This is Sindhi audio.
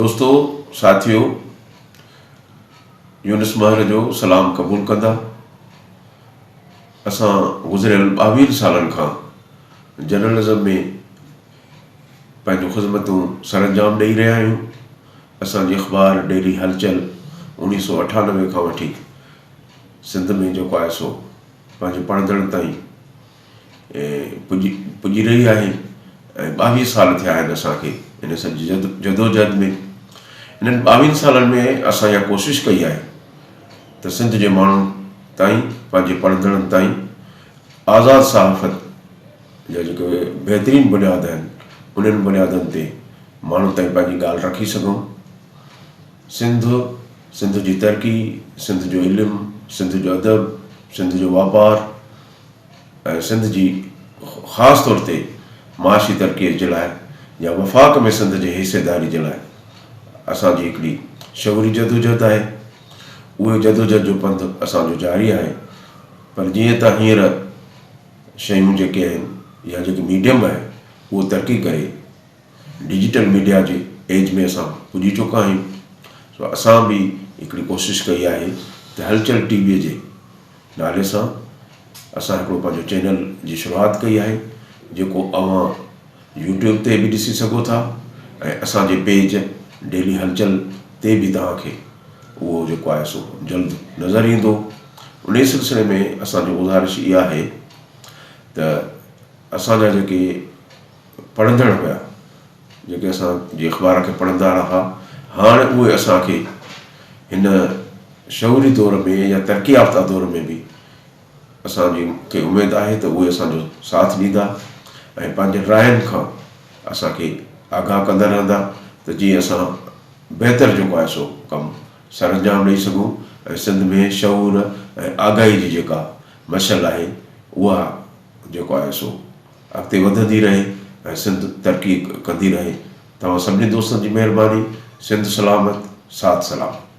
دوستو ساٿيو يونس مهر جو سلام قبول ڪندا. اسان گذريل ٻاويهن سالن کان جرنلزم ۾ پنهنجون خدمتون سرانجام ڏئي رهيا آهيون. اسان جي اخبار ڊيلي هلچل اوڻيهه سو اٺانوي کان وٺي سنڌ ۾ جيڪو آهي سو پنهنجي پڙهندڙن تائين پڄي پڄي رهي آهي ۽ ٻاويهه سال ٿيا آهن اسان کي ان سڄي جد جدوجهد ۾ انهن ٻاويهن سالن ۾ اسان اها ڪوشش ڪئي آهي ته سنڌ جي ماڻهن تائين پنهنجي پڙهندڙن تائين آزاد صحافت جا جيڪي بهترين بنياد آهن انهن بنيادن تي ماڻهن تائين پنهنجي ڳالهه رکي سگهون سنڌ سنڌ جي ترقي سنڌ جو علم سنڌ جو ادب سنڌ جو واپار ۽ سنڌ جي خاص طور تي معاشي ترقي جي لاء يا وفاق ۾ سنڌ جي حصيداري جي لاء اسان جي هڪڙي شعوري جدوجهد آهي. اهو جدوجهد جو پنڌ اسان جو جاري آهي پر جيئن ته هينئر شيون جيڪي آهن يا جيڪي ميڊيم آهي اهو ترقي ڪري ڊجيٽل ميڊيا جي ايج ۾ اسان پڄي چڪا آهيون سو اسان به هڪڙي ڪوشش ڪئي آهي ته هلچل ٽي وي جي نالي سان اسان هڪڙو پنهنجو چينل جي شروعات ڪئي آهي جيڪو اوهان يوٽيوب تي به ڏسي سگهو ٿا ۽ اسان جي پيج ڊيلي هلچل تي به توهان کي اهو جيڪو آهي سو جلد نظر ايندو انهي سلسلي ۾ اسان جي گذارش اها آهي ته اسان جا جيڪي پڙهندڙ هيا، جيڪي اسان جي اخبار کي پڙهندا رها، هاڻ اهي اسان کي هن شعوري دور ۾ يا ترقي يافته دور ۾ به اسان جي کي اميد آهي ته اهي اسان جو ساٿ ڏيندا ۽ پنهنجي راين کان اسان کي آگاهه ڪندا رهندا ته جيئن اسان بهتر جيڪو آهي سو ڪم سرانجام ڏئي سگهون ۽ سنڌ ۾ شعور ۽ آگاهي جي جيڪا مشعل آهي اها جيڪو آهي سو اڳتي وڌندي رهي ۽ سنڌ ترقي ڪندي رهي. توهان سڀني دوستن جي مهرباني. سنڌ سلامت، ساٿ سلامت.